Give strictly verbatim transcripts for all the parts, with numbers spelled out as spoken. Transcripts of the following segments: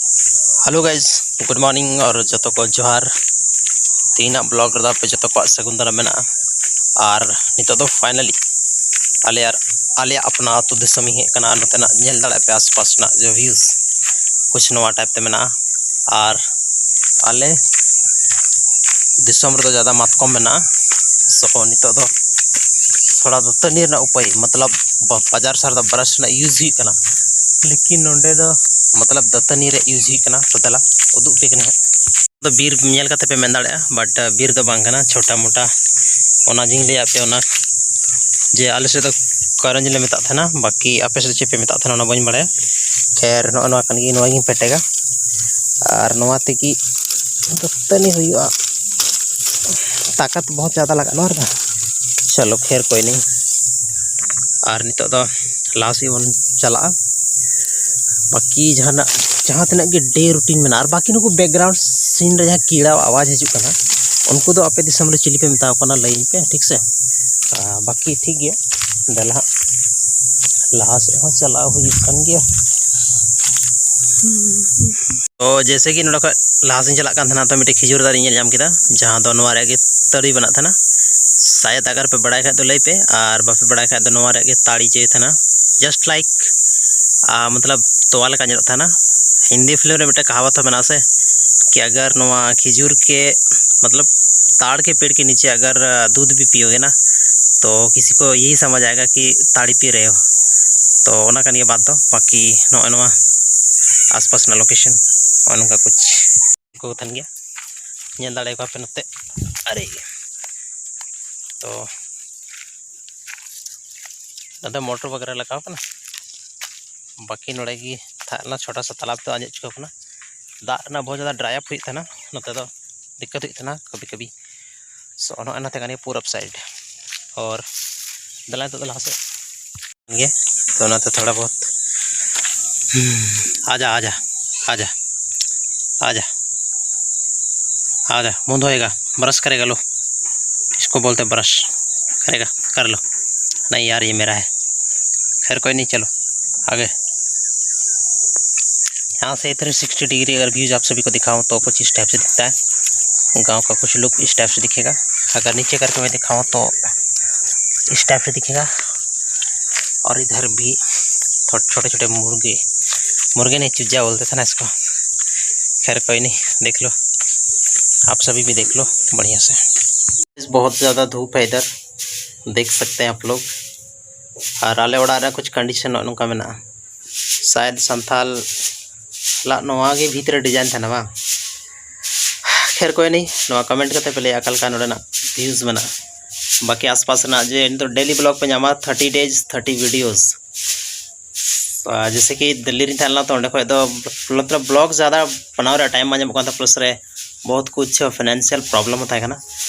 Hello guys, good morning ᱟᱨ ᱡᱚᱛᱚ ᱠᱚ ᱡᱚᱦᱟᱨ᱾ ᱛᱮᱦᱮᱧᱟᱜ ᱵᱞᱚᱜ ᱨᱮᱫᱚ ᱟᱯᱮ ᱡᱚᱛᱚ ᱠᱚᱣᱟᱜ ᱥᱟᱹᱜᱩᱱ ᱫᱟᱨᱟᱢ ᱢᱮᱱᱟᱜᱼᱟ᱾ ᱟᱨ ᱱᱤᱛᱚᱜ ᱫᱚ finally ᱟᱞᱮ ᱟᱨ ᱟᱞᱮᱭᱟᱜ ᱟᱯᱱᱟ ᱟᱹᱛᱩ ᱫᱤᱥᱚᱢ ᱤᱧ ᱦᱮᱡ ᱟᱠᱟᱱᱟ᱾ ᱟᱨ ᱱᱚᱛᱮᱱᱟᱜ ᱧᱮᱞ ᱫᱟᱲᱮᱭᱟᱜ ᱯᱮ ᱟᱥᱯᱟᱥ ᱨᱮᱱᱟᱜ ᱡᱮ views ᱠᱩᱪᱷ ᱱᱚᱣᱟ type ᱛᱮ ᱢᱮᱱᱟᱜᱼᱟ᱾ ᱟᱨ ᱟᱞᱮ ᱫᱤᱥᱚᱢ ᱨᱮᱫᱚ ᱡᱟᱫᱟ ᱢᱟᱛᱠᱚᱢ ᱢᱮᱱᱟᱜᱼᱟ᱾ So ᱱᱤᱛᱚᱜ ᱫᱚ ᱛᱷᱚᱲᱟ ᱫᱟᱹᱛᱟᱹᱱᱤ ᱨᱮᱱᱟᱜ ᱩᱯᱟᱹᱭ, ᱢᱚᱛᱞᱚᱵ ᱵᱟ- ᱵᱟᱡᱟᱨ ᱥᱟᱦᱟᱨ ᱫᱚ brush ᱨᱮᱱᱟᱜ use ᱦᱩᱭᱩᱜ ᱠᱟᱱᱟ, ᱞᱮᱠᱤᱱ ᱱᱚᱸᱰᱮ ᱫᱚ ᱢᱚᱛᱞᱚᱵ ᱫᱟᱹᱛᱟᱹᱱᱤ ᱨᱮ use ᱦᱩᱭᱩᱜ ᱠᱟᱱᱟ᱾ ᱛᱚ ᱫᱮᱞᱟ ᱩᱫᱩᱜ ᱯᱮ ᱠᱟᱱᱟ ᱦᱟᱸᱜ᱾ ᱫᱚ ᱵᱤᱨ ᱧᱮᱞ ᱠᱟᱛᱮ ᱯᱮ ᱢᱮᱱ ᱫᱟᱲᱮᱭᱟᱜᱼᱟ, but ᱵᱤᱨ ᱫᱚ ᱵᱟᱝ ᱠᱟᱱᱟ, ᱪᱷᱳᱴᱟ ᱢᱳᱴᱟ ᱚᱱᱟ ᱡᱤᱧ ᱞᱟᱹᱭᱟᱫ ᱯᱮ ᱚᱱᱟ ᱡᱮ ᱟᱞᱮ ᱥᱮᱫ ᱫᱚ ᱠᱟᱨᱚᱸᱡᱽ ᱞᱮ ᱢᱮᱛᱟᱜ ᱛᱟᱦᱮᱱᱟ, ᱵᱟᱹᱠᱤ ᱟᱯᱮ ᱥᱮᱫ ᱪᱮᱫ ᱯᱮ ᱢᱮᱛᱟᱜ ᱛᱟᱦᱮᱱᱟ ᱚᱱᱟ ᱵᱟᱹᱧ ᱵᱟᱲᱟᱭᱟ᱾ ᱠᱷᱮᱨ ᱱᱚᱜᱼᱚ ᱱᱚᱣᱟ ᱠᱟᱱ ᱜᱮ, ᱱᱚᱣᱟ ᱜᱤᱧ ᱯᱮᱴᱮᱜᱟ ᱟᱨ ᱱᱚᱣᱟ ᱛᱮᱜᱮ ᱫᱟᱹᱛᱟᱹᱱᱤ ᱦᱩᱭᱩᱜᱼᱟ᱾ ᱛᱟᱠᱟᱛ ᱵᱚᱦᱩᱛ ᱡᱟᱫᱟ ᱞᱟᱜᱟᱜᱼᱟ ᱱᱚᱣᱟ ᱨᱮᱫᱚ᱾ ᱪᱚᱞᱚ ᱠᱷᱮᱨ ᱠᱚᱭ ᱱᱤ, ᱟᱨ ᱱᱤᱛᱚᱜ ᱫᱚ ᱞᱟᱦᱟ ᱥᱮᱫ ᱵᱚᱱ ᱪᱟᱞᱟᱜᱼᱟ᱾ ᱵᱟᱹᱠᱤ ᱡᱟᱦᱟᱱᱟᱜ ᱡᱟᱦᱟᱸ ᱛᱤᱱᱟᱹᱜ ᱜᱮ day routine ᱢᱮᱱᱟᱜᱼᱟ, ᱟᱨ ᱵᱟᱹᱠᱤ ᱱᱩᱠᱩ background scene ᱨᱮ ᱡᱟᱦᱟᱸ ᱠᱤᱲᱟᱹ ᱟᱣᱟᱡᱽ ᱦᱤᱡᱩᱜ ᱠᱟᱱᱟ, ᱩᱱᱠᱩ ᱫᱚ ᱟᱯᱮ ᱫᱤᱥᱚᱢ ᱨᱮ ᱪᱤᱞᱤ ᱯᱮ ᱢᱮᱛᱟᱣ ᱠᱚ ᱠᱟᱱᱟ ᱞᱟᱹᱭᱟᱹᱧ ᱯᱮ, ᱴᱷᱤᱠ ᱥᱮ? ᱟᱨ ᱵᱟᱹᱠᱤ ᱴᱷᱤᱠ ᱜᱮᱭᱟ, ᱫᱮᱞᱟ ᱦᱟᱸᱜ ᱞᱟᱦᱟ ᱥᱮᱫ ᱦᱚᱸ ᱪᱟᱞᱟᱣ ᱦᱩᱭᱩᱜ ᱠᱟᱱ ᱜᱮᱭᱟ᱾ ᱛᱚ ᱡᱮᱭᱥᱮ ᱠᱤ ᱱᱚᱰᱮ ᱠᱷᱚᱱ ᱞᱟᱦᱟ ᱥᱮᱫ ᱤᱧ ᱪᱟᱞᱟᱜ ᱠᱟᱱ ᱛᱟᱦᱮᱱᱟ, ᱛᱚ ᱢᱤᱫᱴᱮᱡ ᱠᱷᱤᱡᱩᱨ ᱫᱟᱨᱮᱧ ᱧᱮᱞ ᱧᱟᱢ ᱠᱮᱫᱟ, ᱡᱟᱦᱟᱸ ᱫᱚ ᱱᱚᱣᱟ ᱨᱮᱭᱟᱜ ᱜᱮ ᱛᱟᱹᱲᱤ ᱵᱮᱱᱟᱜ ᱛᱟᱦᱮᱱᱟ᱾ ᱥᱟᱭᱮᱫ ᱟᱜᱟᱨ ᱯᱮ ᱵᱟᱲᱟᱭ ᱠᱷᱟᱡ ᱫᱚ ᱞᱟᱹᱭ ᱯᱮ, ᱟᱨ ᱵᱟᱯᱮ ᱵᱟᱲᱟᱭ ᱠᱷᱟᱡ ᱫᱚ ᱱᱚᱣᱟ ᱨᱮᱭᱟᱜ ᱜᱮ ᱛᱟᱲᱤ ᱪᱮ ᱛᱟᱦᱮᱱᱟ, just like ᱢᱚᱛᱞᱚᱵ ᱛᱚᱣᱟ ᱞᱮᱠᱟ ᱧᱮᱞᱚᱜ ᱛᱟᱦᱮᱱᱟ᱾ ᱦᱤᱱᱫᱤ film ᱨᱮ ᱢᱤᱫᱴᱮᱡ ᱠᱟᱦᱟᱣᱟᱛ ᱦᱚᱸ ᱢᱮᱱᱟᱜᱼᱟ ᱥᱮ, ᱠᱤ ᱟᱜᱟᱨ ᱱᱚᱣᱟ ᱠᱷᱤᱡᱩᱨ ᱠᱮ ᱢᱚᱛᱞᱚᱵ ᱛᱟᱲ ᱠᱮ ᱯᱮᱲ ᱠᱮ ᱱᱤᱪᱮ ᱟᱜᱟᱨ ᱫᱩᱫᱷ ᱵᱷᱤ ᱯᱤᱭᱳᱜᱮ ᱱᱟ, ᱛᱚ ᱠᱤᱥᱤ ᱠᱚ ᱭᱮᱦᱤ ᱥᱟᱢᱟᱡᱽ ᱟᱭᱮᱜᱟ ᱠᱤ ᱛᱟᱲᱤ ᱯᱤ ᱨᱮᱦᱮ ᱦᱳ᱾ ᱛᱚ ᱚᱱᱟ ᱠᱟᱱ ᱜᱮᱭᱟ ᱵᱟᱫ ᱫᱚ, ᱵᱟᱹᱠᱤ ᱱᱚᱜᱼᱚᱭ ᱱᱚᱣᱟ ᱟᱥᱯᱟᱥ ᱨᱮᱱᱟᱜ location ᱱᱚᱜᱼᱚᱭ ᱱᱚᱝᱠᱟ ᱠᱩᱪ ᱠᱚ ᱛᱟᱦᱮᱱ ᱜᱮᱭᱟ᱾ ᱧᱮᱞ ᱫᱟᱲᱮᱭᱟᱠᱚᱣᱟ ᱯᱮ ᱱᱚᱛᱮ᱾ ᱟᱨᱮ ᱛᱚ ᱱᱚᱛᱮ ᱢᱚᱴᱚᱨ ᱵᱟᱜᱮᱨᱟ ᱞᱟᱜᱟᱣ ᱠᱟᱱᱟ᱾ ᱵᱟᱹᱠᱤ ᱱᱚᱰᱮ ᱜᱮ ᱛᱟᱦᱮᱸ ᱞᱮᱱᱟ, ᱪᱷᱳᱴᱟ ᱥᱟ ᱛᱟᱞᱟᱵ ᱫᱚ ᱟᱸᱡᱮᱫ ᱪᱩᱠᱟᱹᱣ ᱠᱟᱱᱟ᱾ ᱫᱟᱜ ᱨᱮᱱᱟᱜ ᱵᱚᱦᱩᱛ ᱡᱟᱫᱟ dry up ᱦᱩᱭᱩᱜ ᱛᱟᱦᱮᱱᱟ ᱱᱚᱛᱮ ᱫᱚ, ᱫᱤᱠᱠᱟᱛ ᱦᱩᱭᱩᱜ ᱛᱟᱦᱮᱱᱟ ᱠᱟᱵᱷᱤ ᱠᱟᱵᱷᱤ᱾ So ᱱᱚᱜᱼᱚᱭ ᱱᱚᱛᱮ ᱠᱟᱱ ᱜᱮᱭᱟ ᱯᱩᱨᱚᱵ side᱾ ᱟᱨ ᱫᱮᱞᱟ ᱱᱤᱛᱚᱜ ᱫᱚ ᱞᱟᱦᱟ ᱥᱮᱫ ᱜᱮ, ᱛᱚ ᱚᱱᱟᱛᱮ ᱛᱷᱚᱲᱟ ᱵᱚᱦᱩᱛ ᱟᱡᱟ ᱟᱡᱟ ᱟᱡᱟ ᱟᱡᱟ ᱟᱡᱟ ᱵᱚᱱᱫᱷ ᱦᱳᱭᱮᱜᱟ, brush ᱠᱟᱨᱮᱜᱟ, ᱞᱳ ᱤᱥᱠᱳ ᱵᱚᱞᱛᱮ ᱵᱨᱟᱥ ᱠᱟᱨᱮᱜᱟ, ᱠᱟᱨ ᱞᱳ᱾ ᱱᱟᱦᱤᱸ ᱭᱟᱨ, ᱭᱮ ᱢᱮᱨᱟ ᱦᱮ᱾ ᱠᱷᱮᱨ ᱠᱳᱭ ᱱᱟᱦᱤᱸ, ᱪᱚᱞᱳ ᱟᱜᱮ᱾ यहाँ से थ्री सिक्सटी डिग्री अगर व्यूज आप सभी को दिखाऊं तो कुछ इस टाइप से दिखता है। गांव का कुछ लुक इस टाइप से दिखेगा। अगर नीचे करके मैं दिखाऊं तो इस टाइप से दिखेगा। और इधर भी थो- छोटे छोटे मुर्गे, मुर्गे नहीं, चुजा बोलते थे ना इसको। खैर, कोई नहीं, देख लो, आप सभी भी देख लो बढ़िया से। बहुत ज़्यादा धूप है इधर, देख सकते हैं आप लोग। ᱟᱨ ᱟᱞᱮ ᱚᱲᱟᱜ ᱨᱮ ᱠᱩᱪ ᱠᱚᱱᱰᱤᱥᱚᱱ ᱱᱚᱜᱼᱚ ᱱᱚᱝᱠᱟ ᱢᱮᱱᱟᱜᱼᱟ᱾ ᱥᱟᱭᱮᱫ ᱥᱟᱱᱛᱷᱟᱞ ᱞᱟᱜ ᱱᱚᱣᱟ ᱜᱮ ᱵᱷᱤᱛ ᱨᱮ ᱰᱤᱡᱟᱭᱤᱱ ᱛᱟᱦᱮᱱᱟ ᱵᱟᱝ? ᱠᱷᱮᱨ ᱠᱚᱭ ᱱᱤ, ᱱᱚᱣᱟ ᱠᱚᱢᱮᱱᱴ ᱠᱟᱛᱮ ᱯᱮ ᱞᱟᱹᱭᱟ ᱚᱠᱟ ᱞᱮᱠᱟ ᱱᱚᱰᱮᱱᱟᱜ ᱵᱷᱤᱭᱩᱡᱽ ᱢᱮᱱᱟᱜᱼᱟ᱾ ᱵᱟᱠᱤ ᱟᱥᱯᱟᱥ ᱨᱮᱱᱟᱜ ᱡᱮ ᱱᱤᱛᱚᱜ ᱰᱮᱞᱤ ᱵᱞᱚᱜ ᱯᱮ ᱧᱟᱢᱟ, ᱛᱷᱟᱨᱴᱤ ᱰᱮᱡᱽ ᱛᱷᱟᱨᱴᱤ ᱵᱷᱤᱰᱤᱭᱳᱥ᱾ ᱡᱮᱥᱮ ᱠᱤ ᱫᱤᱞᱞᱤ ᱨᱤᱧ ᱛᱟᱦᱮᱸ ᱞᱮᱱᱟ, ᱛᱚ ᱚᱸᱰᱮ ᱠᱷᱚᱡ ᱫᱚ ᱢᱚᱛᱞᱚᱵ ᱵᱞᱚᱜ ᱡᱟᱫᱟ ᱵᱮᱱᱟᱣ ᱨᱮᱭᱟᱜ ᱴᱟᱭᱤᱢ ᱵᱟᱝ ᱧᱟᱢᱚᱜ ᱠᱟᱱ ᱛᱟᱦᱮᱸ, ᱯᱞᱟᱥ ᱨᱮ ᱵᱚᱦᱩᱛ ᱠᱩᱪ ᱯᱷᱟᱭᱱᱟᱱᱥᱤᱭᱟᱞ ᱯᱨᱚᱵᱞᱮᱢ ᱦᱚᱸ ᱛᱟᱦᱮᱸ ᱠᱟᱱᱟ,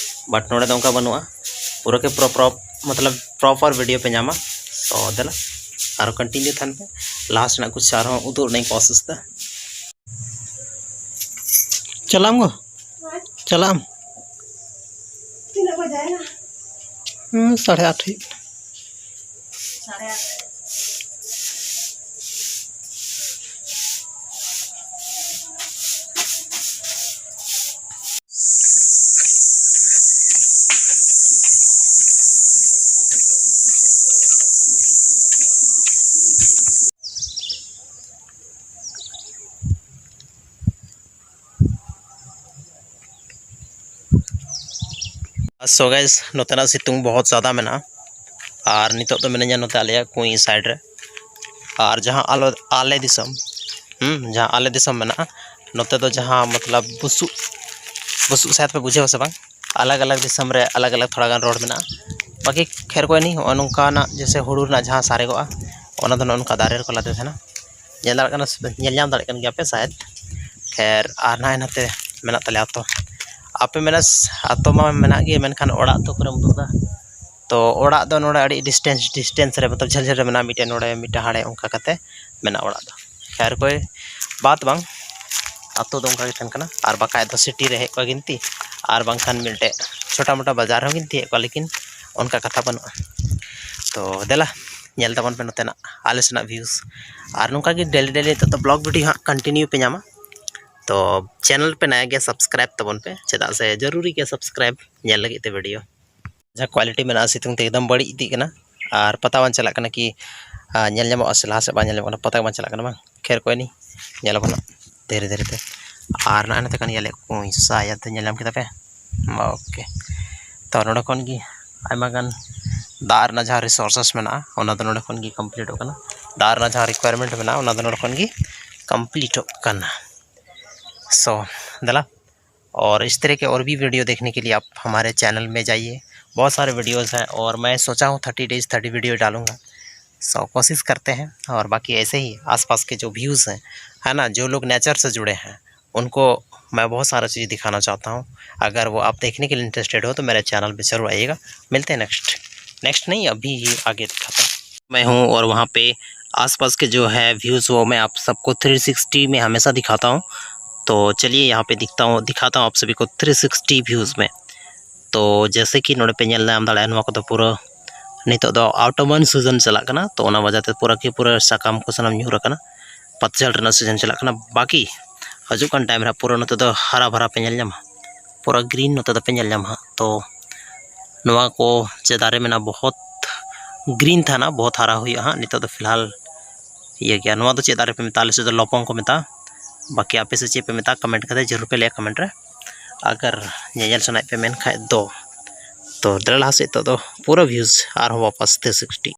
ᱵᱟᱴ ᱱᱚᱰᱮ ᱫᱚ ᱚᱱᱠᱟ ᱵᱟᱹᱱᱩᱜᱼᱟ᱾ ᱯᱩᱨᱟᱹ ᱜᱮ ᱯᱨᱚ- ᱯᱨᱚ- ᱢᱚᱛᱞᱚᱵ ᱯᱨᱚᱯᱟᱨ ᱵᱷᱤᱰᱤᱭᱳ ᱯᱮ ᱧᱟᱢᱟ᱾ ᱛᱚ ᱫᱮᱞᱟ ᱟᱨᱚ ᱠᱚᱱᱴᱤᱱᱤᱭᱩ ᱛᱟᱦᱮᱱ ᱯᱮ, ᱞᱟᱦᱟ ᱥᱮᱱᱟᱜ ᱠᱩᱪ ᱟᱨᱦᱚᱸ ᱩᱫᱩᱜ ᱨᱮᱱᱟᱜ ᱤᱧ ᱠᱳᱥᱤᱥ ᱫᱟ᱾ ᱪᱟᱞᱟᱜ ᱟᱢ ᱜᱚ? ᱪᱟᱞᱟᱜ ᱟᱢ? ᱛᱤᱱᱟᱹᱜ ᱵᱟᱡᱟᱭᱮᱱᱟ? ᱦᱩᱸ, ᱥᱟᱲᱮ ᱟᱴ ᱦᱩᱭᱩᱜ ᱠᱟᱱᱟ᱾ ᱥᱟᱲᱮ ᱟᱴ᱾ So guys, ᱱᱚᱛᱮᱱᱟᱜ ᱥᱤᱛᱩᱝ ᱵᱚᱦᱚᱛ ᱡᱟᱫᱟ ᱢᱮᱱᱟᱜᱼᱟ᱾ ᱟᱨ ᱱᱤᱛᱚᱜ ᱫᱚ ᱢᱤᱱᱟᱹᱧᱟ ᱱᱚᱛᱮ ᱟᱞᱮᱭᱟᱜ ᱠᱩᱸᱭ ᱥᱟᱭᱤᱰ ᱨᱮ᱾ ᱟᱨ ᱡᱟᱦᱟᱸ ᱟᱞᱚ ᱟᱞᱮ ᱫᱤᱥᱚᱢ, ᱦᱩᱸ, ᱡᱟᱦᱟᱸ ᱟᱞᱮ ᱫᱤᱥᱚᱢ ᱢᱮᱱᱟᱜᱼᱟ, ᱱᱚᱛᱮ ᱫᱚ ᱡᱟᱦᱟᱸ ᱢᱚᱛᱞᱚᱵ ᱵᱩᱥᱩᱵ, ᱵᱩᱥᱩᱵ ᱥᱟᱭᱤᱰ ᱯᱮ ᱵᱩᱡᱷᱟᱹᱣᱟ ᱥᱮ ᱵᱟᱝ? ᱟᱞᱟᱜᱽ ᱟᱞᱟᱜᱽ ᱫᱤᱥᱚᱢ ᱨᱮ ᱟᱞᱟᱜᱽ ᱟᱞᱟᱜᱽ ᱛᱷᱚᱲᱟ ᱜᱟᱱ ᱨᱚᱲ ᱢᱮᱱᱟᱜᱼᱟ᱾ ᱵᱟᱹᱠᱤ ᱠᱷᱮᱨ ᱠᱚᱭ ᱱᱤ, ᱦᱚᱸᱜᱼᱚ ᱱᱚᱝᱠᱟᱱᱟᱜ ᱡᱮᱭᱥᱮ ᱦᱩᱲᱩ ᱨᱮᱱᱟᱜ ᱡᱟᱦᱟᱸ ᱥᱟᱨᱮᱜᱚᱜᱼᱟ, ᱚᱱᱟ ᱫᱚ ᱱᱚᱜᱼᱚ ᱱᱚᱝᱠᱟ ᱫᱟᱨᱮ ᱨᱮᱠᱚ ᱞᱟᱫᱮ ᱛᱟᱦᱮᱱᱟ᱾ ᱧᱮᱞ ᱫᱟᱲᱮᱭᱟᱜ ᱠᱟᱱᱟ ᱥᱮ ᱵᱟᱝ? ᱧᱮᱞ ᱧᱟᱢ ᱫᱟᱲᱮᱭᱟᱜ ᱠᱟᱱ ᱜᱮᱭᱟ ᱯᱮ ᱥᱟᱭᱮᱫ᱾ ᱠᱷᱮᱨ, ᱟᱨ ᱱᱟᱭ ᱱᱟᱛᱮ ᱢᱮᱱᱟᱜ ᱛᱟᱞᱮᱭᱟ ᱟᱛᱳ᱾ ᱟᱯᱮ ᱢᱮᱱᱟ ᱥ-, ᱟᱛᱳ ᱢᱟ ᱢᱮᱱᱟᱜ ᱜᱮ, ᱢᱮᱱᱠᱷᱟᱱ ᱚᱲᱟᱜ ᱟᱛᱳ ᱠᱚᱨᱮᱢ ᱩᱫᱩᱜ ᱮᱫᱟ᱾ ᱛᱚ ᱚᱲᱟᱜ ᱫᱚ ᱱᱚᱰᱮ ᱟᱹᱰᱤ ᱰᱤᱥᱴᱮᱱᱥ, ᱰᱤᱥᱴᱮᱱᱥ ᱨᱮ, ᱢᱚᱛᱞᱚᱵ ᱡᱷᱟᱹᱞ ᱡᱷᱟᱹᱞ ᱨᱮ ᱢᱮᱱᱟᱜᱼᱟ, ᱢᱤᱫᱴᱮᱱ ᱱᱚᱰᱮ, ᱢᱤᱫᱴᱮᱱ ᱦᱟᱸᱰᱮ, ᱚᱱᱠᱟ ᱠᱟᱛᱮ ᱢᱮᱱᱟᱜᱼᱟ ᱚᱲᱟᱜ ᱫᱚ᱾ ᱠᱷᱮᱨ ᱠᱚᱭ ᱵᱟᱛ ᱵᱟᱝ, ᱟᱛᱳ ᱫᱚ ᱚᱱᱠᱟ ᱜᱮ ᱛᱟᱦᱮᱱ ᱠᱟᱱᱟ᱾ ᱟᱨ ᱵᱟᱠᱷᱟᱡ ᱫᱚ ᱥᱤᱴᱤ ᱨᱮ ᱦᱮᱡ ᱠᱚᱜᱼᱟ ᱜᱤᱱᱛᱤ, ᱟᱨ ᱵᱟᱝᱠᱷᱟᱱ ᱢᱤᱫᱴᱮᱡ ᱪᱷᱳᱴᱟ ᱢᱳᱴᱟ ᱵᱟᱡᱟᱨ ᱦᱚᱸ ᱜᱤᱱᱛᱤ ᱦᱮᱡ ᱠᱚᱜᱼᱟ, ᱞᱮᱠᱤᱱ ᱚᱱᱠᱟ ᱠᱟᱛᱷᱟ ᱵᱟᱹᱱᱩᱜᱼᱟ᱾ ᱛᱚ ᱫᱮᱞᱟ, ᱧᱮᱞ ᱛᱟᱵᱚᱱ ᱯᱮ ᱱᱚᱛᱮᱱᱟᱜ ᱟᱞᱮ ᱥᱮᱱᱟᱜ ᱵᱷᱤᱭᱩᱥ᱾ ᱟᱨ ᱱᱚᱝᱠᱟ ᱜᱮ ᱰᱮᱞᱤ ᱰᱮᱞᱤ ᱱᱤᱛᱚᱜ ᱫᱚ ᱵᱞᱚᱜ ᱵᱷᱤᱰᱤᱭᱳ ᱦᱟᱸᱜ ᱠᱚᱱᱴᱤᱱᱤᱭᱩ ᱯᱮ ᱧᱟᱢᱟ᱾ ᱛᱚ ᱪᱮᱱᱮᱞ ᱯᱮ ᱱᱟᱭᱟ ᱜᱮᱭᱟ, ᱥᱟᱵᱥᱠᱨᱟᱭᱤᱵ ᱛᱟᱵᱚᱱ ᱯᱮ, ᱪᱮᱫᱟᱜ ᱥᱮ ᱡᱟᱹᱨᱩᱨᱤ ᱜᱮᱭᱟ ᱥᱟᱵᱥᱠᱨᱟᱭᱤᱵ ᱧᱮᱞ ᱞᱟᱹᱜᱤᱫ ᱛᱮ ᱵᱷᱤᱰᱤᱭᱳ᱾ ᱡᱟᱦᱟᱸ ᱠᱳᱣᱟᱞᱤᱴᱤ ᱢᱮᱱᱟᱜᱼᱟ, ᱥᱤᱛᱩᱝ ᱛᱮ ᱮᱠᱫᱚᱢ ᱵᱟᱹᱲᱤᱡ ᱤᱫᱤᱜ ᱠᱟᱱᱟ᱾ ᱟᱨ ᱯᱟᱛᱟ ᱵᱟᱝ ᱪᱟᱞᱟᱜ ᱠᱟᱱᱟ ᱠᱤ, ᱟᱨ ᱧᱮᱞ ᱧᱟᱢᱚᱜᱼᱟ ᱥᱮ ᱞᱟᱦᱟ ᱥᱮᱫ ᱵᱟᱝ ᱧᱮᱞ ᱧᱟᱢᱚᱜ ᱠᱟᱱᱟ, ᱯᱟᱛᱟ ᱵᱟᱝ ᱪᱟᱞᱟᱜ ᱠᱟᱱᱟ ᱵᱟᱝ᱾ ᱠᱷᱮᱨ ᱠᱚᱭ ᱱᱤ, ᱧᱮᱞ ᱟᱵᱚᱱ ᱦᱟᱸᱜ ᱫᱷᱤᱨᱮ ᱫᱷᱤᱨᱮ ᱛᱮ᱾ ᱟᱨ ᱱᱚᱜᱼᱚᱭ ᱱᱚᱛᱮ ᱠᱟᱱ ᱜᱮᱭᱟᱞᱮ ᱠᱩᱸᱭᱥᱟ, ᱭᱟᱛᱮ ᱧᱮᱞ ᱧᱟᱢ ᱠᱮᱫᱟ ᱯᱮ᱾ ᱳᱠᱮ, ᱛᱚ ᱱᱚᱰᱮ ᱠᱷᱚᱱ ᱜᱮ ᱟᱭᱢᱟ ᱜᱟᱱ ᱫᱟᱜ ᱨᱮᱱᱟᱜ ᱡᱟᱦᱟᱸ ᱨᱤᱥᱳᱨᱥᱮᱥ ᱢᱮᱱᱟᱜᱼᱟ, ᱚᱱᱟ ᱫᱚ ᱱᱚᱰᱮ ᱠᱷᱚᱱ ᱜᱮ ᱠᱚᱢᱯᱞᱤᱴᱚᱜ ᱠᱟᱱᱟ᱾ ᱫᱟᱜ ᱨᱮᱱᱟᱜ ᱡᱟᱦᱟᱸ ᱨᱤᱠᱣᱟᱭᱟᱨᱢᱮᱱᱴ ᱢᱮᱱᱟᱜᱼᱟ, ᱚᱱᱟ ᱫᱚ ᱱᱚᱰᱮ ᱠᱷᱚᱱ ᱜᱮ ᱠᱚᱢᱯᱞᱤᱴᱚᱜ ᱠᱟᱱᱟ᱾ ᱥᱳ ᱫᱮᱞᱟ, और इस तरह के और भी वीडियो देखने के लिए आप हमारे चैनल में जाइए। बहुत सारे वीडियोज़ हैं और मैं सोचा हूँ थर्टी डेज थर्टी वीडियो डालूँगा। सो कोशिश करते हैं। और बाकी ऐसे ही आसपास के जो व्यूज़ हैं, है ना, जो लोग नेचर से जुड़े हैं, उनको मैं बहुत सारा चीज़ दिखाना चाहता हूँ। अगर वो आप देखने के लिए इंटरेस्टेड हो तो मेरे चैनल पे जरूर आइएगा। मिलते हैं नेक्स्ट, नेक्स्ट नहीं, अभी ही आगे दिखाता हूँ। मैं हूँ और वहाँ पे आसपास के जो है व्यूज़, वो मैं आप सबको थ्री सिक्सटी में हमेशा दिखाता हूँ। तो चलिए यहाँ पे दिखता हूँ, दिखाता हूँ आप सभी को थ्री सिक्सटी व्यूज़ में। ᱛᱚ ᱡᱮᱭᱥᱮ ᱠᱤ ᱱᱚᱰᱮ ᱯᱮ ᱧᱮᱞ ᱧᱟᱢ ᱫᱟᱲᱮᱭᱟᱜᱼᱟ, ᱱᱚᱣᱟ ᱠᱚᱫᱚ ᱯᱩᱨᱟᱹ ᱱᱤᱛᱚᱜ ᱫᱚ ᱟᱣᱴᱟᱢᱟᱱ ᱥᱤᱡᱚᱱ ᱪᱟᱞᱟᱜ ᱠᱟᱱᱟ, ᱛᱚ ᱚᱱᱟ ᱣᱟᱡᱟ ᱛᱮ ᱯᱩᱨᱟᱹ ᱠᱤ ᱯᱩᱨᱟᱹ ᱥᱟᱠᱟᱢ ᱠᱚ ᱥᱟᱱᱟᱢ ᱧᱩᱨ ᱟᱠᱟᱱᱟ, ᱯᱟᱛᱡᱷᱟᱲ ᱨᱮᱱᱟᱜ ᱥᱤᱡᱚᱱ ᱪᱟᱞᱟᱜ ᱠᱟᱱᱟ᱾ ᱵᱟᱠᱤ ᱦᱤᱡᱩᱜ ᱠᱟᱱ ᱴᱟᱭᱤᱢ ᱨᱮ ᱯᱩᱨᱟᱹ ᱱᱚᱛᱮ ᱫᱚ ᱦᱟᱨᱟ ᱵᱷᱟᱨᱟ ᱯᱮ ᱧᱮᱞ ᱧᱟᱢᱟ, ᱯᱩᱨᱟᱹ ᱜᱨᱤᱱ ᱱᱚᱛᱮ ᱫᱚᱯᱮ ᱧᱮᱞ ᱧᱟᱢᱟ ᱦᱟᱸᱜ᱾ ᱛᱚ ᱱᱚᱣᱟ ᱠᱚ ᱡᱮ ᱫᱟᱨᱮ ᱢᱮᱱᱟᱜᱼᱟ, ᱵᱚᱦᱚᱛ ᱜᱨᱤᱱ ᱛᱟᱦᱮᱱᱟ, ᱵᱚᱦᱚᱛ ᱦᱟᱨᱟ ᱦᱩᱭᱩᱜᱼᱟ ᱦᱟᱸᱜ᱾ ᱱᱤᱛᱚᱜ ᱫᱚ ᱯᱷᱤᱞᱦᱟᱞ ᱤᱭᱟᱹ ᱜᱮᱭᱟ᱾ ᱱᱚᱣᱟ ᱫᱚ ᱪᱮᱫ ᱫᱟᱨᱮ ᱯᱮ ᱢᱮᱛᱟᱜᱼᱟ? ᱟᱞᱮ ᱥᱮᱫ ᱫᱚ ᱞᱚᱯᱚᱝ ᱠᱚ ᱢᱮᱛᱟᱜᱼᱟ᱾ ᱵᱟᱠᱤ ᱟᱯᱮ ᱥᱮᱫ ᱪᱮᱫ ᱯᱮ ᱢᱮᱛᱟᱜᱼᱟ, ᱠᱚᱢᱮᱱᱴ ᱠᱟᱛᱮ ᱡᱟᱹᱨᱩᱲ ᱯᱮ ᱞᱟᱹᱭᱟ ᱠᱚᱢᱮᱱᱴ ᱨᱮ᱾ ᱟᱜᱟᱨ ᱧᱮᱧᱮᱞ ᱥᱟᱱᱟᱭᱮᱫ ᱯᱮ ᱢᱮᱱ ᱠᱷᱟᱡ ᱫᱚ, ᱛᱚ ᱫᱮᱞᱟ ᱞᱟᱦᱟ ᱥᱮᱫ ᱱᱤᱛᱚᱜ ᱫᱚ ᱯᱩᱨᱟᱹ ᱵᱷᱤᱭᱩᱡᱽ ᱟᱨᱦᱚᱸ ᱣᱟᱯᱟᱥ ᱛᱷᱨᱤ ᱥᱤᱠᱥᱴᱤ᱾